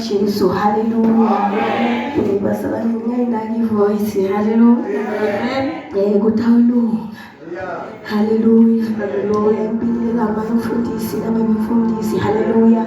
laJesu. Haleluya. Amen. Bazalwane ngingayinaki ivoice. Haleluya. Amen. Eh kutawulunga. Haleluya. Haleluya. Ngibingelela abamfundisi nababemfundisi. Haleluya.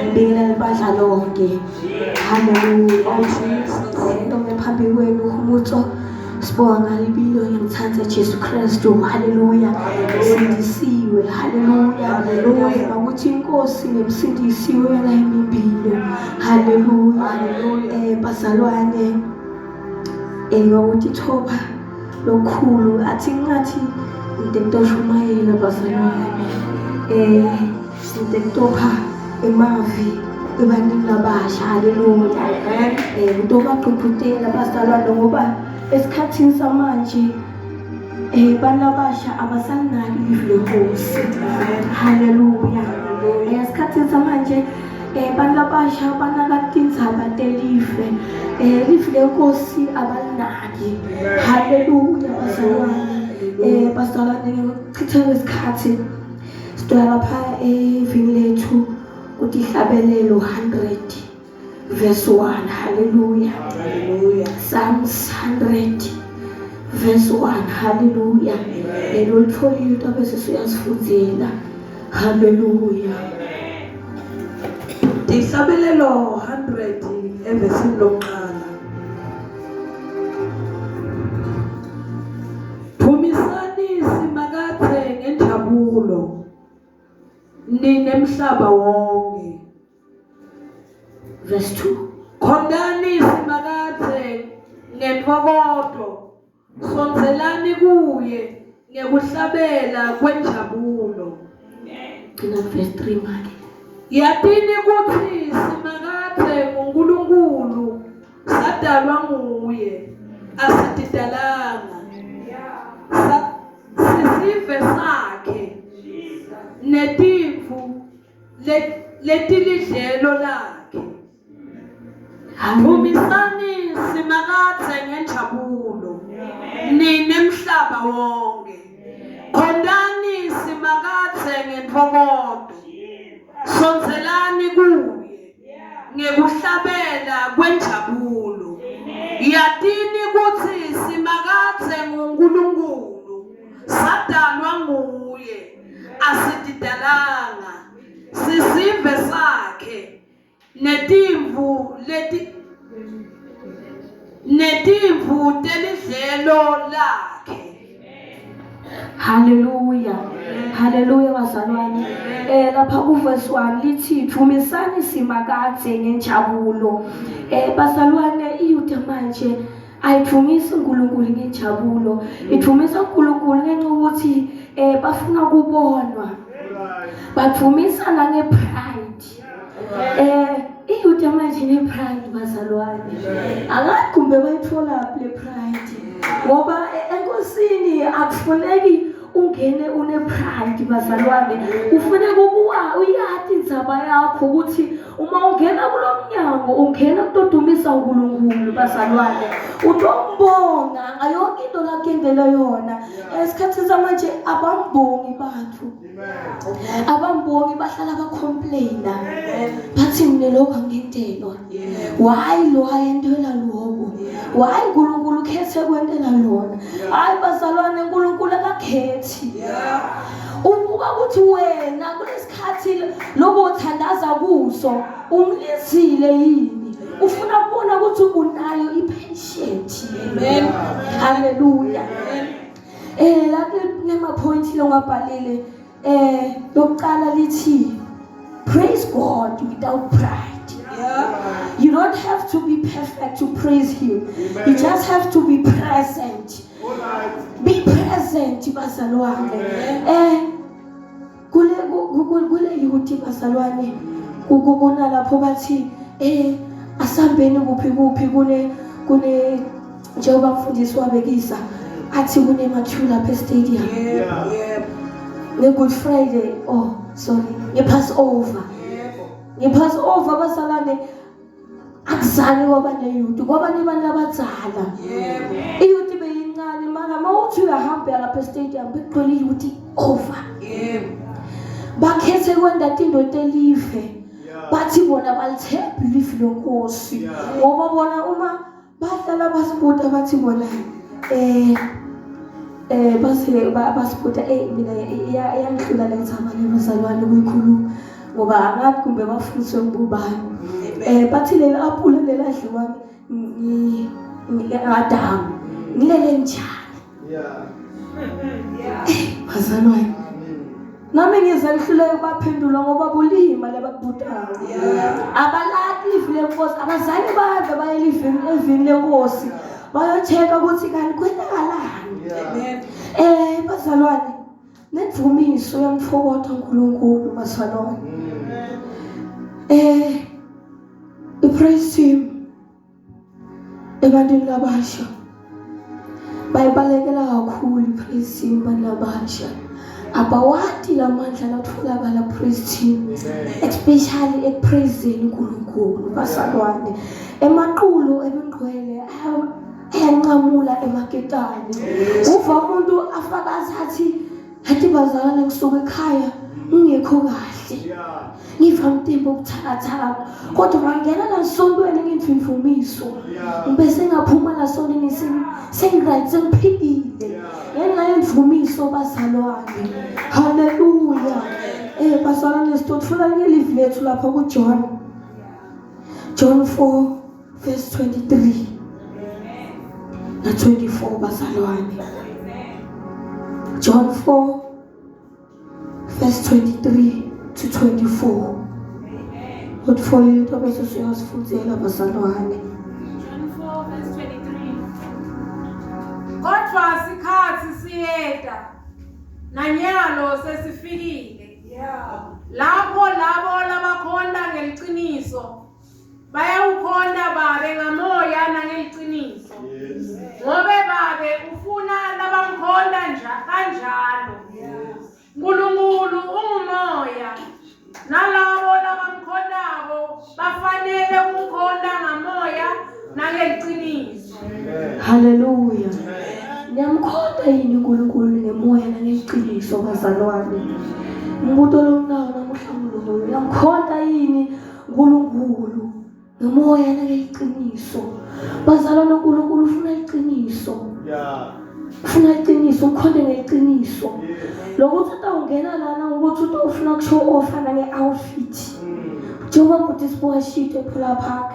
Ngibingelela ibandla lonke. Haleluya. Oh Jesus. Ntombi phambi kwenu humutso. Sibonga libilo ngimthatha Jesu Kristu. Haleluya. Sindisiwe. Haleluya. Haleluya. Ukuthi inkosi nemsindisiwe yona imimpilo. Haleluya. Haleluya. Eh bazalwane eh ngokuthi thoba lokhulu athi ngathi ngidekutoshumayela bazalwane. Eh ngidekutopha emavi ebantwini labasha haleluya amen eh ngitobagqugqutela bazalwane ngoba esikhathini samanje eh bantu abasha abasanaki live lenkosi haleluya eh esikhathini samanje eh bantu abasha banaka tindzaba telive eh live lenkosi abalinaki haleluya bazalwane eh bazalwane ngikuchitha isikhathi Sitoya lapha evini lethu kutihlabelelo 100 verse 1 haleluya haleluya Psalms 100 verse 1 haleluya lelo litholile into bese siyasifundzela haleluya Tihlabelelo 100 evesini lokuqala Phumisani simakathe ngenjabulo nine mhlaba wonke. Verse 2. Khondani simakathe ngentokoto sondzelani kuye ngekuhlabela kwenjabulo. Gcina verse 3 make. Yatini kutsi simakathe nguNkulunkulu Sadalwa nguye, asididalanga. Sisive sakhe netimvu letilidlelo lakhe. Phumisani simakadze ngenjabulo nine mhlaba wonke. Khontani simakadze ngentfokoto. Sondzelani kuye. ngekuhlabela kwenjabulo. Yatini kutsi Simakadze nguNkulunkulu, sadalwa nguye, asitidalanga. Sisive sakhe netimvu leti netimvu telidlelo lakhe. Haleluya. Haleluya bazalwane. Eh lapha ku verse 1 lithi thumisani simakadze ngenjabulo. Eh bazalwane iyuda manje ayithumisi uNkulunkulu ngenjabulo. Ithumisa uNkulunkulu ngenxa ukuthi eh bafuna kubonwa. Bathumisa nange pride. Eh iyuda manje ne pride bazalwane. Akazi kumbe bayithola le pride. Ngoba e, enkosini akufuneki ungene une pride bazalwane. Kufuneka ukuwa uyati indzaba yakho ukuthi uma ungena kulomnyango ungena kutodumisa uNkulunkulu bazalwane. Utombonga ngayonke into lakendele yona. Esikhathini samanje abambongi bantu. Abambongi bahlala bacomplaina bathi mina lokho angentelwa why lo ayentela lokho why uNkulunkulu ukhethe kwentela lona hayi bazalwane uNkulunkulu akakhethi ubuka ukuthi wena kulesikhathi lobo uthandaza kuso umlizile yini ufuna kubona ukuthi unayo ipatient amen haleluya Eh la kunema point longabhalile eh lokuqala lithi praise God without pride. Yeah. You don't have to be perfect to praise him. Amen. You just have to be present. Be present bazalwane. Eh kule kule yuthi bazalwane kunalapho bathi eh asambeni kuphi kuphi kune kune njengoba mfundisi wabekisa athi kunema-queue lapha estadium yebo yebo nge-good friday oh sorry nge-passover nge-passover bazalwane akuzange kwaba neyuti kwaba nebantu abadzala yebo iyuti beyincane mara uma uthi uyahamba uya lapha estadium bekugcwele iyuti over yebo bakhethe kwenda tinto telive. Bathi bona balithemba ilivi lenkosi ngoba bona uma bahlala basibuta bathi bona eh eh base basibuta eh mina iyangihlula le ndzaba le bazalwane kuyikhuluma ngoba angathi kumbe bafundiswe ngubani eh bathi leli apula leladliwa ngi-Adamu ngilele njani Yeah. Bazalwane. Nami ngize ngihluleke ukubaphendula ngoba bulima labakubutayo. Abalati livi lenkosi, abazange bahambe baye elivini evini lenkosi. Bayochecka ukuthi kanti kwenzakalani. Yeah. Eh bazalwane, nedvumiso yamfokotha uNkulunkulu bazalwane. Eh i-praise team ebantwini labasha bayibalekela kakhulu i-praise team abantu labasha abawati lamandla latfolakala praise team especially ekupraiseni uNkulunkulu bazalwane emaqulu ebingqwele ayanqamula emaketane uva umuntu afakaza athi Athi bazalwane ngisuka ekhaya ngingekho kahle. Ngiva umtimba obuthakathaka. Kodwa ngangena lasontweni ngimfimfumiso. Ngibe sengaphuma lasontweni sengiright sengiphilile. Ngenxa yemvumiso bazalwane. Hallelujah. Eh bazalwane sitotfola ngelivi lethu lapha kuJohn. John 4 verse 23 na 24 bazalwane John 4 verse 23 to 24 utfolile into bese siyasifundzela bazalwane John 4 verse 23 Kodwa sikhathi siyeta nanyalo sesifikile lapho labo labakhonta ngeliciniso Bayawukhonta Babe ngamoya nangeliciniso. Yes. Ngobe Babe ufuna labamkhonta nja kanjalo. Nkulunkulu ungumoya. Nalabo labamkhontako bafanele kumkhonta ngamoya nangeliciniso. Amen. Haleluya. Niyamkhonta yini uNkulunkulu ngemoya nangeqiniso bazalwane? Umbuto longinawo namuhla nguloyo. Uyamkhonta yini uNkulunkulu ngemoya nangeqiniso? Bazalwane uNkulunkulu ufuna iqiniso. Yeah. Ufuna iqiniso, umkhonte ngeqiniso. Yes. Lokuthi utawungena lana ukuthi utawufuna kushow off nange-outfit. Njengoba bhuti sibuka shit ePhola Park.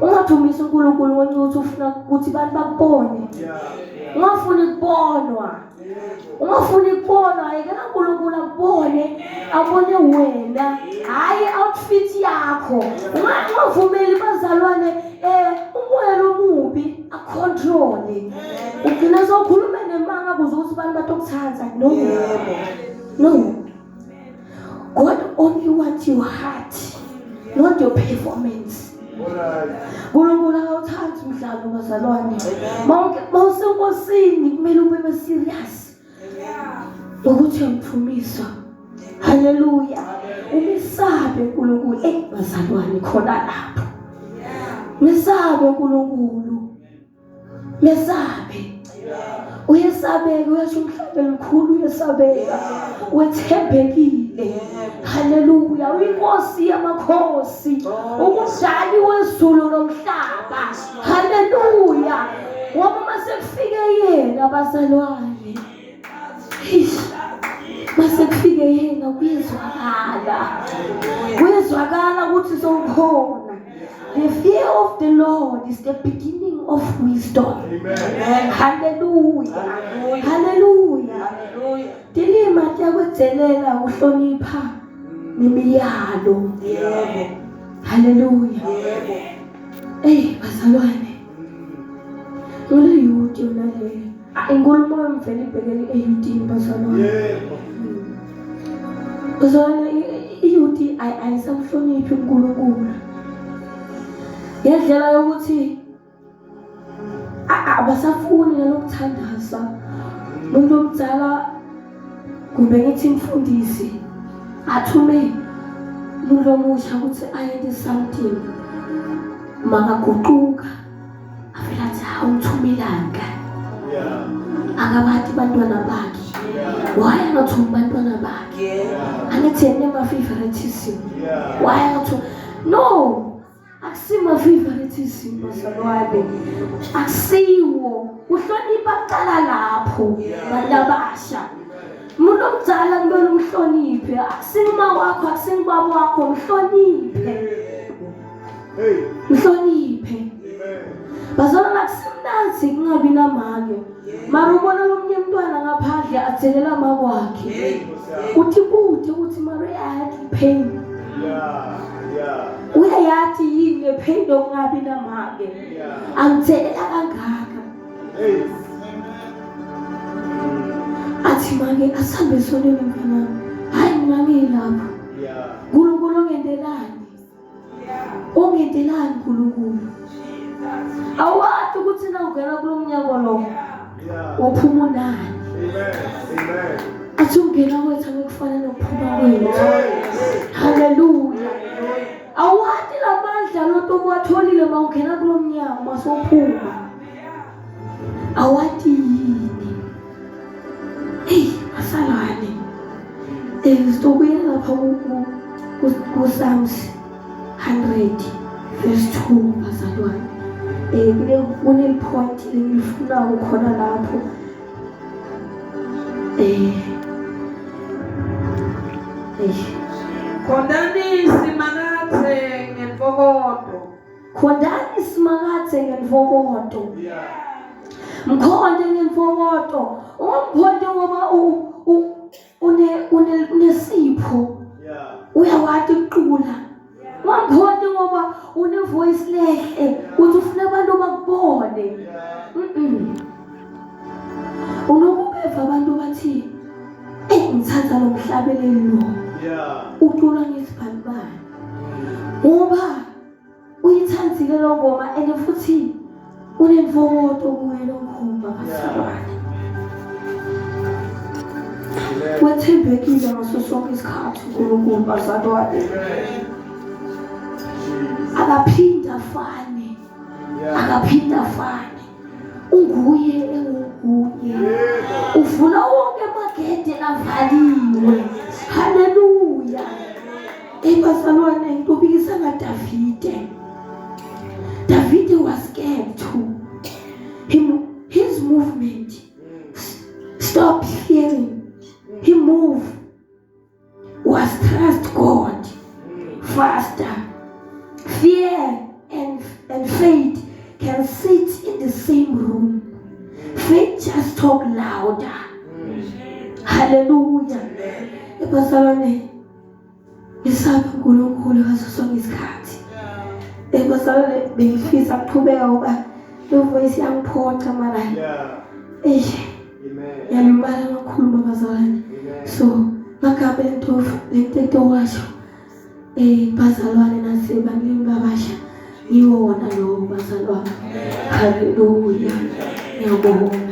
Ungathumisi uNkulunkulu ngenxa yokuthi ufuna ukuthi abantu bakubone. Yeah. Ungafuni kubonwa. Ungafuni kubonwa, yekela uNkulunkulu akubone, abone wena, hayi outfit yakho. Ungavumeli bazalwane eh umoya lomubi acontrol. Ugcina sewukhulume nemanga kuze ukuthi abantu batokuthanda. No. No. God only wants your heart, not your performance. All right. uNkulunkulu akawuthandi umdlalo bazalwane. Mawusenkosini kumele ube serious. Ukuthi uyamthumisa. Haleluya. Umesabe uNkulunkulu eh bazalwane khona lapho. Mesabe uNkulunkulu. Mesabe. Uyesabeka uyasho umhlaba elikhulu uyesabeka. Wethembekile. Haleluya. Uyinkosi yamakhosi. Umdali wezulu nomhlaba. Haleluya. Ngoba mase kufike yena bazalwane. Eish. Mase kufike yena kuyezwakala. Kuyezwakala ukuthi sowukhona. The fear of the Lord is the beginning of wisdom. Amen. Hallelujah. Hallelujah. Tilima tiyakwedzelela uhlonipha nemiyalo. Yebo. Hallelujah. Yebo. Hey bazalwane. Ngule youth yona le. Ah, Inkulumo yami vele ibhekele e-youthini bazalwane. Yebo. Bazalwane i-youth ayisamhloniphi uNkulunkulu. Ngendlela yokuthi abasafuni nalokuthandaza. Umuntu omdala kumbe ngithi mfundisi athume umuntu omusha ukuthi ayenze something makaguquka afela athi hawu ngithumelani Yeah. akabathi bantwana bakhe. Why angathumi bantwana bakhe? Angithi yena ma-favoritism. Why angathumi? No, akusima-favoritism bazalwane, akusiwo. Kuhlonipha kuqala lapho bantu abasha. Umuntu omdala kumele umhloniphe, akusinguma wakho, akusingubaba wakho, mhloniphe. Mhloniphe. Bazalwane akusimnanzi kungabi namake. Mara ubona lomnye umntwana ngaphandle athelela makwakhe. Uthi kude ukuthi mara uyayathi pain. Uyayathi yini le pain yokungabi namake. Angithelela kangaka. Athi make asambe esonweni mfana. Hayi mina ngilapho. Nkulunkulu ongendelani. Ungendelani Nkulunkulu? Awati ukuthi na ungena kulo mnyaka lo uphuma unani. Athi ungena kwethu angekufana nokuphuma kwethu. Haleluya. Awati lamandla loto uwatholile uma ungena kulo mnyango masophuma. Awati yini? Hey, masalwane. Sizobuyela lapha ku-Psalms 100 verse 2 bazalwane. Kune point engilifunako khona lapho. Khondani Simakadze ngentokoto. Khondani Simakadze ngentokoto. Mkhonde ngentokoto. Ungamkhonde ngoba unesipho. Uyawati ukucula. Ungamkhonde ngoba une voice lehle uthi ufuna abantu bakubone. Unokubeva abantu bathi eyi ngithatha lo mhlabeleli lo. Ucula ngesibhalibhali. Ngoba uyithandile lo ngoma and futhi unemfokoto kuye lo ngoma bazalwane. Wethembekile ngaso sonke isikhathi uNkulunkulu bazalwane. Akaphinde afane. Akaphinde afane. Unguye enguye. Uvula wonke amagede avaliwe. Haleluya. Ebazalwane ngitobikisa ngaDavide. Davide was scared too. His movement stopped fearing. He moved was trust God faster. Fear and faith can sit in the same room. Faith just talk louder. Hallelujah. Ebazalwane ngisaba uNkulunkulu ngaso sonke isikhathi. Ebazalwane bengifisa ukuqhubeka ngoba le voice yangiphoxa mara. Eish. Yalimala kakhulu bazalwane. So magabe lento lento washo bazalwane nasebantwini babasha yiwo wona lowo bazalwane. Haleluya. Ngiyabonga.